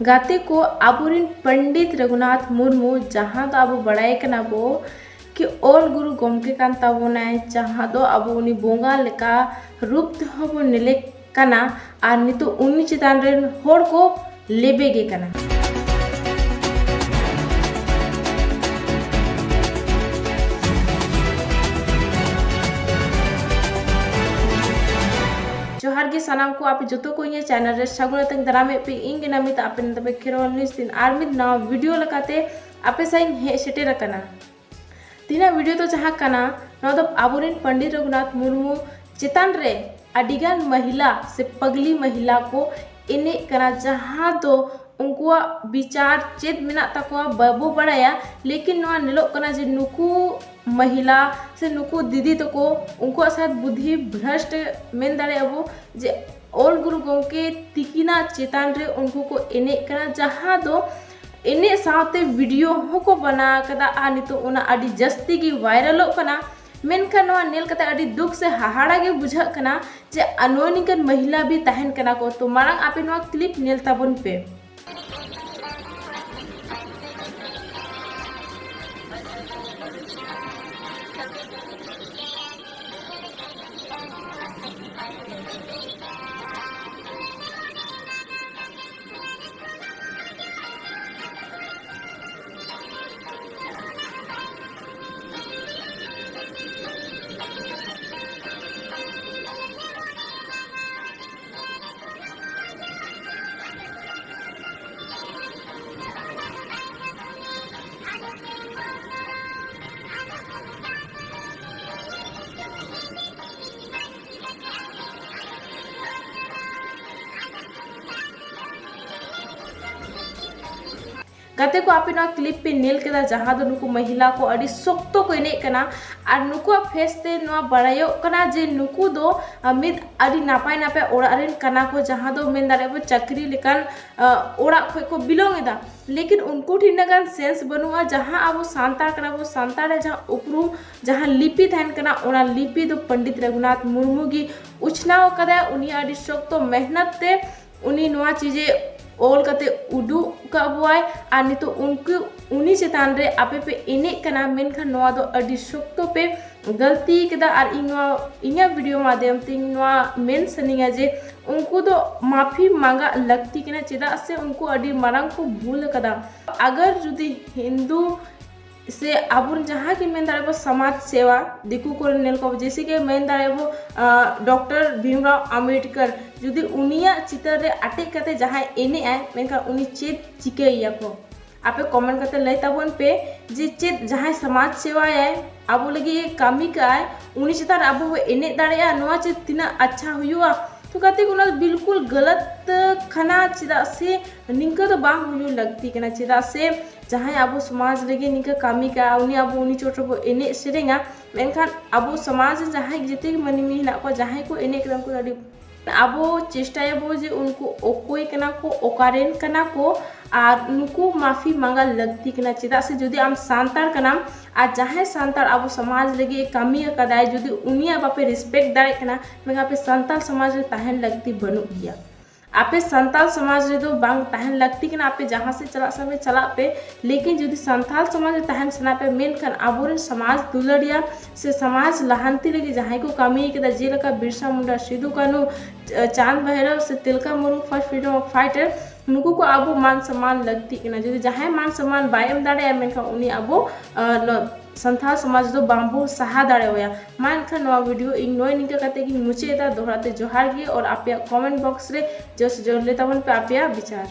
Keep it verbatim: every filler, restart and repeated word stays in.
ᱜᱟᱛᱮ ᱠᱚ, ᱟᱵᱚᱨᱮᱱ ᱯᱚᱱᱰᱤᱛ ᱨᱚᱜᱷᱩᱱᱟᱛᱷ ᱢᱩᱨᱢᱩ, ᱡᱟᱦᱟᱸ ᱫᱚ ᱟᱵᱚ ᱵᱟᱲᱟᱭ ᱠᱟᱱᱟ ᱵᱚ ᱠᱤ ᱚᱞ ᱜᱩᱨᱩ ᱜᱚᱢᱠᱮ ᱠᱟᱱ ᱛᱟᱵᱚᱱᱟᱭ, ᱡᱟᱦᱟᱸ ᱫᱚ ᱟᱵᱚ ᱩᱱᱤ ᱵᱚᱸᱜᱟ ᱞᱮᱠᱟ ᱨᱩᱯ ᱛᱮᱦᱚᱸ ᱵᱚᱱ ᱧᱮᱞᱮ ᱠᱟᱱᱟ, ᱟᱨ ᱱᱤᱛᱚᱜ ᱩᱱᱤ ᱪᱮᱛᱟᱱ ᱨᱮᱱ ᱦᱚᱲ ᱠᱚ ᱞᱮᱵᱮᱜᱮ ᱠᱟᱱᱟ᱾ ᱡᱚᱦᱟᱨ ᱜᱮ ᱥᱟᱱᱟᱢ ᱠᱚ, ᱟᱯᱮ ᱡᱚᱛᱚ ᱠᱚ ᱤᱧᱟᱹᱜ ᱪᱮᱱᱮᱞ ᱨᱮ ᱥᱟᱹᱜᱩᱱ ᱟᱛᱮᱧ ᱫᱟᱨᱟᱢᱮᱫ ᱯᱮ᱾ ᱤᱧ ᱜᱮ ᱱᱟᱢᱤᱛᱟ, ᱟᱯᱮ ᱱᱤᱛ ᱫᱷᱟᱹᱵᱤᱡ ᱠᱷᱮᱨᱣᱟᱞ ᱱᱤᱭᱩᱡᱽ ᱫᱤᱱ ᱟᱨ ᱢᱤᱫ ᱱᱟᱣᱟ ᱵᱷᱤᱰᱤᱭᱳ ᱞᱮᱠᱟᱛᱮ ᱟᱯᱮ ᱥᱟᱶ ᱤᱧ ᱦᱮᱡ ᱥᱮᱴᱮᱨ ᱟᱠᱟᱱᱟ᱾ ᱛᱮᱦᱮᱧᱟᱜ ᱵᱷᱤᱰᱤᱭᱳ ᱫᱚ ᱡᱟᱦᱟᱸ ᱠᱟᱱᱟ, ᱱᱚᱣᱟ ᱫᱚ ᱟᱵᱚᱨᱮᱱ ᱯᱚᱱᱰᱤᱛ ᱨᱚᱜᱷᱩᱱᱟᱛᱷ ᱢᱩᱨᱢᱩ ᱪᱮᱛᱟᱱ ᱨᱮ ᱟᱹᱰᱤᱜᱟᱱ ᱢᱟᱹᱦᱤᱞᱟ ᱥᱮ ᱯᱟᱜᱽᱞᱤ ᱢᱟᱹᱦᱤᱞᱟ ᱠᱚ ᱮᱱᱮᱡ ᱠᱟᱱᱟ, ᱡᱟᱦᱟᱸ ᱫᱚ ᱩᱱᱠᱩᱣᱟᱜ ᱵᱤᱪᱟᱨ ᱪᱮᱫ ᱢᱮᱱᱟᱜ ᱛᱟᱠᱚᱣᱟ ᱵᱟᱵᱚ ᱵᱟᱲᱟᱭᱟ, ᱞᱮᱠᱤᱱ ᱱᱚᱣᱟ ᱧᱮᱞᱚᱜ ᱠᱟᱱᱟ ᱡᱮ ᱱᱩᱠᱩ ᱢᱟᱹᱦᱤᱞᱟ ᱥᱮ ᱱᱩᱠᱩ ᱫᱤᱫᱤ ᱛᱟᱠᱚ, ᱩᱱᱠᱩᱣᱟᱜ ᱥᱟᱛ ᱵᱩᱫᱷᱤ ᱵᱷᱨᱚᱥᱴ ᱢᱮᱱ ᱫᱟᱲᱮᱭᱟᱜᱼᱟ ᱵᱚ, ᱡᱮ ᱚᱞ ᱜᱩᱨᱩ ᱜᱚᱢᱠᱮ ᱛᱤᱠᱤᱱᱟᱜ ᱪᱮᱛᱟᱱ ᱨᱮ ᱩᱱᱠᱩ ᱠᱚ ᱮᱱᱮᱡ ᱠᱟᱱᱟ, ᱡᱟᱦᱟᱸ ᱫᱚ ᱮᱱᱮᱡ ᱥᱟᱶᱛᱮ ᱵᱷᱤᱰᱤᱭᱳ ᱦᱚᱸᱠᱚ ᱵᱮᱱᱟᱣ ᱠᱟᱫᱟ ᱟᱨ ᱱᱤᱛᱚᱜ ᱚᱱᱟ ᱟᱹᱰᱤ ᱡᱟᱹᱥᱛᱤ ᱜᱮ ᱵᱷᱟᱭᱨᱟᱞᱚᱜ ᱠᱟᱱᱟ᱾ ᱢᱮᱱᱠᱷᱟᱱ ᱱᱚᱣᱟ ᱧᱮᱞ ᱠᱟᱛᱮ ᱟᱹᱰᱤ ᱫᱩᱠ ᱥᱮ ᱦᱟᱦᱟᱲᱟ ᱜᱮ ᱵᱩᱡᱷᱟᱹᱜ ᱠᱟᱱᱟ ᱡᱮ ᱱᱚᱜᱼᱚ ᱱᱤᱝᱠᱟᱹᱱ ᱢᱟᱹᱦᱤᱞᱟ ᱵᱤ ᱛᱟᱦᱮᱱ ᱠᱟᱱᱟ ᱠᱚ᱾ ᱛᱚ ᱢᱟᱲᱟᱝ ᱟᱯᱮ ᱱᱚᱣᱟ ᱠᱞᱤᱯ ᱧᱮᱞ ᱛᱟᱵᱚᱱ ᱯᱮ᱾ ᱜᱟᱛᱮ ᱠᱚ, ᱟᱯᱮ ᱱᱚᱣᱟ ᱠᱞᱤᱯ ᱯᱮ ᱧᱮᱞ ᱠᱮᱫᱟ, ᱡᱟᱦᱟᱸ ᱫᱚ ᱱᱩᱠᱩ ᱢᱟᱹᱦᱤᱞᱟ ᱠᱚ ᱟᱹᱰᱤ ᱥᱚᱠᱛᱚ ᱠᱚ ᱮᱱᱮᱡ ᱠᱟᱱᱟ ᱟᱨ ᱱᱩᱠᱩᱣᱟᱜ ᱯᱷᱮᱥ ᱛᱮ ᱱᱚᱣᱟ ᱵᱟᱲᱟᱭᱚᱜ ᱠᱟᱱᱟ ᱡᱮ ᱱᱩᱠᱩ ᱫᱚ, ᱟ, ᱢᱤᱫ ᱟᱹᱰᱤ ᱱᱟᱯᱟᱭ ᱱᱟᱯᱟᱭ ᱚᱲᱟᱜ ᱨᱮᱱ ᱠᱟᱱᱟ ᱠᱚ, ᱡᱟᱦᱟᱸ ᱫᱚ ᱢᱮᱱ ᱫᱟᱲᱮᱭᱟᱜᱼᱟ ᱵᱚ ᱪᱟᱹᱠᱨᱤ ᱞᱮᱠᱟᱱ, ᱟ, ᱚᱲᱟᱜ ᱠᱷᱚᱱ ᱠᱚ ᱵᱤᱞᱚᱝ ᱮᱫᱟ᱾ ᱞᱮᱠᱤᱱ ᱩᱱᱠᱩ ᱴᱷᱮᱱ ᱤᱱᱟᱹᱜ ᱜᱟᱱ ᱥᱮᱱᱥ ᱵᱟᱹᱱᱩᱜᱼᱟ, ᱡᱟᱦᱟᱸ ᱟᱵᱚ ᱥᱟᱱᱛᱟᱲ ᱠᱟᱱᱟ ᱵᱚ, ᱥᱟᱱᱛᱟᱲ ᱨᱮ ᱡᱟᱦᱟᱸ ᱩᱯᱨᱩᱢ, ᱡᱟᱦᱟᱸ ᱞᱤᱯᱤ ᱛᱟᱦᱮᱱ ᱠᱟᱱᱟ, ᱚᱱᱟ ᱞᱤᱯᱤ ᱫᱚ ᱯᱚᱱᱰᱤᱛ ᱨᱚᱜᱷᱩᱱᱟᱛᱷ ᱢᱩᱨᱢᱩ ᱜᱮ ᱩᱪᱷᱱᱟᱣ ᱟᱠᱟᱫᱟᱭ᱾ ᱩᱱᱤ ᱟᱹᱰᱤ ᱥᱚᱠᱛᱚ ᱢᱮᱦᱱᱚᱛ ᱛᱮ ᱩᱱᱤ ᱱᱚᱣᱟ ᱪᱤᱡᱮ ᱚᱞ ᱠᱟᱛᱮ ᱩᱫᱩᱜ ᱟᱠᱟᱫ ᱵᱚᱣᱟᱭ᱾ ᱟᱨ ᱱᱤᱛᱚᱜ ᱩᱱᱠᱩ, ᱩᱱᱤ ᱪᱮᱛᱟᱱ ᱨᱮ ᱟᱯᱮ ᱯᱮ ᱮᱱᱮᱡ ᱠᱟᱱᱟ, ᱢᱮᱱᱠᱷᱟᱱ ᱱᱚᱣᱟ ᱫᱚ ᱟᱹᱰᱤ ᱥᱚᱠᱛᱚ ᱯᱮ ᱜᱟᱹᱞᱛᱤ ᱠᱮᱫᱟ᱾ ᱟᱨ ᱤᱧ ᱱᱚᱣᱟ, ᱤᱧᱟᱹᱜ ᱵᱷᱤᱰᱤᱭᱳ ᱢᱟᱫᱽᱫᱷᱚᱢ ᱛᱮ ᱤᱧ ᱱᱚᱣᱟ ᱢᱮᱱ ᱥᱟᱱᱟᱧᱟ ᱡᱮ ᱩᱱᱠᱩ ᱫᱚ ᱢᱟᱹᱯᱷᱤ ᱢᱟᱸᱜᱟ ᱞᱟᱹᱠᱛᱤ ᱠᱟᱱᱟ, ᱪᱮᱫᱟᱜ ᱥᱮ ᱩᱱᱠᱩ ᱟᱹᱰᱤ ᱢᱟᱨᱟᱝ ᱠᱚ ᱵᱷᱩᱞ ᱟᱠᱟᱫᱟ᱾ ᱟᱜᱟᱨ ᱡᱩᱫᱤ ᱦᱤᱱᱫᱩ ᱥᱮ ᱟᱵᱚᱨᱮᱱ ᱡᱟᱦᱟᱸ ᱜᱮ ᱢᱮᱱ ᱫᱟᱲᱮᱭᱟᱜᱼᱟ ᱵᱚ ᱥᱚᱢᱟᱡᱽ ᱥᱮᱣᱟ, ᱫᱤᱠᱩ ᱠᱚᱨᱮ ᱧᱮᱞ ᱠᱚᱣᱟ, ᱡᱮᱭᱥᱮ ᱠᱤ ᱢᱮᱱ ᱫᱟᱲᱮᱭᱟᱜᱼᱟ ᱵᱚ, ᱟᱸ, ᱰᱚᱠᱴᱚᱨ ᱵᱷᱤᱢᱨᱟᱣ ᱟᱢᱵᱮᱰᱠᱚᱨ, ᱡᱩᱫᱤ ᱩᱱᱤᱭᱟᱜ ᱪᱤᱛᱟᱹᱨ ᱨᱮ ᱟᱴᱮᱡ ᱠᱟᱛᱮ ᱡᱟᱦᱟᱸᱭ ᱮᱱᱮᱡ ᱟᱭ, ᱢᱮᱱᱠᱷᱟᱱ ᱩᱱᱤ ᱪᱮᱫ ᱪᱤᱠᱟᱹᱭᱮᱭᱟ ᱠᱚ? ᱟᱯᱮ ᱠᱚᱢᱮᱱᱴ ᱠᱟᱛᱮ ᱞᱟᱹᱭ ᱛᱟᱵᱚᱱ ᱯᱮ ᱡᱮ ᱪᱮᱫ ᱡᱟᱦᱟᱸᱭ ᱥᱚᱢᱟᱡᱽ ᱥᱮᱣᱟᱭᱟᱭ, ᱟᱵᱚ ᱞᱟᱹᱜᱤᱫ ᱮ ᱠᱟᱹᱢᱤ ᱠᱟᱜᱼᱟᱭ, ᱩᱱᱤ ᱪᱮᱛᱟᱱ ᱨᱮ ᱟᱵᱚ ᱵᱚ ᱮᱱᱮᱡ ᱫᱟᱲᱮᱭᱟᱜᱼᱟ, ᱱᱚᱣᱟ ᱪᱮᱫ ᱛᱤᱱᱟᱹᱜ ᱟᱪᱪᱷᱟ ᱦᱩᱭᱩᱜᱼᱟ? ᱛᱚ ᱜᱟᱛᱮ ᱠᱚ, ᱚᱱᱟ ᱫᱚ ᱵᱤᱞᱠᱩᱞ ᱜᱟᱞᱟᱛ ᱠᱟᱱᱟ, ᱪᱮᱫᱟᱜ ᱥᱮ ᱱᱤᱝᱠᱟᱹ ᱫᱚ ᱵᱟᱝ ᱦᱩᱭᱩᱜ ᱞᱟᱹᱠᱛᱤ ᱠᱟᱱᱟ᱾ ᱪᱮᱫᱟᱜ ᱥᱮ ᱡᱟᱦᱟᱸᱭ ᱟᱵᱚ ᱥᱚᱢᱟᱡᱽ ᱞᱟᱹᱜᱤᱫ ᱱᱤᱝᱠᱟᱹ ᱠᱟᱹᱢᱤ ᱠᱟᱜᱼᱟ, ᱩᱱᱤ ᱟᱵᱚ ᱩᱱᱤ ᱪᱚᱴ ᱨᱮᱵᱚ ᱮᱱᱮᱡ ᱥᱮᱨᱮᱧᱟ, ᱢᱮᱱᱠᱷᱟᱱ ᱟᱵᱚ ᱥᱚᱢᱟᱡᱽ ᱨᱮ ᱡᱟᱦᱟᱸᱭ ᱡᱮᱛᱮ ᱜᱮ ᱢᱟᱹᱱᱢᱤ ᱦᱮᱱᱟᱜ ᱠᱚᱣᱟ, ᱡᱟᱦᱟᱸᱭ ᱠᱚ ᱮᱱᱮᱡ ᱠᱟᱱᱟ, ᱩᱱᱠᱩ ᱫᱚ ᱟᱹᱰᱤ ᱟᱵᱚ ᱪᱮᱥᱴᱟᱭᱟᱵᱚ ᱡᱮ ᱩᱱᱠᱩ ᱚᱠᱚᱭ ᱠᱟᱱᱟ ᱠᱚ, ᱚᱠᱟᱨᱮᱱ ᱠᱟᱱᱟ ᱠᱚ, ᱟᱨ ᱱᱩᱠᱩ ᱢᱟᱹᱯᱷᱤ ᱢᱟᱸᱜᱟ ᱞᱟᱹᱠᱛᱤ ᱠᱟᱱᱟ᱾ ᱪᱮᱫᱟᱜ ᱥᱮ ᱡᱩᱫᱤ ᱟᱢ ᱥᱟᱱᱛᱟᱲ ᱠᱟᱱᱟᱢ ᱟᱨ ᱡᱟᱦᱟᱸᱭ ᱥᱟᱱᱛᱟᱲ ᱟᱵᱚ ᱥᱚᱢᱟᱡᱽ ᱞᱟᱹᱜᱤᱫ ᱮ ᱠᱟᱹᱢᱤ ᱟᱠᱟᱫᱟᱭ, ᱡᱩᱫᱤ ᱩᱱᱤᱭᱟᱜ ᱵᱟᱯᱮ ᱨᱮᱥᱯᱮᱠᱴ ᱫᱟᱲᱮᱭᱟᱜ ᱠᱟᱱᱟ, ᱢᱮᱱᱠᱷᱟᱱ ᱟᱯᱮ ᱥᱟᱱᱛᱟᱲ ᱥᱚᱢᱟᱡᱽ ᱨᱮ ᱛᱟᱦᱮᱱ ᱞᱟᱹᱠᱛᱤ ᱵᱟᱹᱱᱩᱜ ᱜᱮᱭᱟ᱾ ᱟᱯᱮ ᱥᱟᱱᱛᱟᱲ ᱥᱚᱢᱟᱡᱽ ᱨᱮᱫᱚ ᱵᱟᱝ ᱛᱟᱦᱮᱱ ᱞᱟᱹᱠᱛᱤ ᱠᱟᱱᱟ, ᱟᱯᱮ ᱡᱟᱦᱟᱸ ᱥᱮᱫ ᱪᱟᱞᱟᱜ ᱥᱟᱱᱟ ᱯᱮ ᱪᱟᱞᱟᱜ ᱯᱮ, ᱞᱮᱠᱤᱱ ᱡᱩᱫᱤ ᱥᱟᱱᱛᱟᱲ ᱥᱚᱢᱟᱡᱽ ᱨᱮ ᱛᱟᱦᱮᱱ ᱥᱟᱱᱟ ᱯᱮ, ᱢᱮᱱᱠᱷᱟᱱ ᱟᱵᱚᱨᱮᱱ ᱥᱚᱢᱟᱡᱽ ᱫᱩᱞᱟᱹᱲᱤᱭᱟ ᱥᱮ ᱥᱚᱢᱟᱡᱽ ᱞᱟᱦᱟᱱᱛᱤ ᱞᱟᱹᱜᱤᱫ ᱡᱟᱦᱟᱸᱭ ᱠᱚ ᱠᱟᱹᱢᱤ ᱠᱮᱫᱟ, ᱡᱮᱞᱮᱠᱟ ᱵᱤᱨᱥᱟ ᱢᱩᱱᱰᱟ, ᱥᱤᱫᱩ ᱠᱟᱹᱱᱦᱩ, ᱪᱟᱸᱫᱽ ᱵᱷᱟᱭᱨᱚᱵ ᱥᱮ ᱛᱤᱞᱠᱟ ᱢᱩᱨᱢᱩ, first freedom fighter, ᱱᱩᱠᱩ ᱠᱚ ᱟᱵᱚ ᱢᱟᱱ ᱥᱚᱢᱢᱟᱱ ᱞᱟᱹᱠᱛᱤᱜ ᱠᱟᱱᱟ᱾ ᱡᱩᱫᱤ ᱡᱟᱦᱟᱸᱭ ᱢᱟᱱ ᱥᱚᱢᱢᱟᱱ ᱵᱟᱭ ᱮᱢ ᱫᱟᱲᱮᱭᱟᱜᱼᱟ, ᱢᱮᱱᱠᱷᱟᱱ ᱩᱱᱤ ᱟᱵᱚ, ᱟᱸ, ᱱᱚ-, ᱥᱟᱱᱛᱟᱲ ᱥᱚᱢᱟᱡᱽ ᱫᱚ ᱵᱟᱝᱵᱚ ᱥᱟᱦᱟ ᱫᱟᱲᱮᱣᱟᱭᱟ᱾ ᱢᱟ ᱮᱱᱠᱷᱟᱱ ᱱᱚᱣᱟ ᱵᱷᱤᱰᱤᱭᱳ ᱤᱧ ᱱᱚᱜᱼᱚᱭ ᱱᱤᱝᱠᱟᱹ ᱠᱟᱛᱮ ᱜᱤᱧ ᱢᱩᱪᱟᱹᱫ ᱮᱫᱟ᱾ ᱫᱚᱦᱲᱟ ᱛᱮ ᱡᱚᱦᱟᱨ ᱜᱮ, ᱟᱨ ᱟᱯᱮᱭᱟᱜ ᱠᱚᱢᱮᱱᱴ ᱵᱚᱠᱥ ᱨᱮ ᱡᱳᱨ ᱥᱮ ᱡᱳᱨ ᱞᱟᱹᱭ ᱛᱟᱵᱚᱱ ᱯᱮ ᱟᱯᱮᱭᱟᱜ ᱵᱤᱪᱟᱨ᱾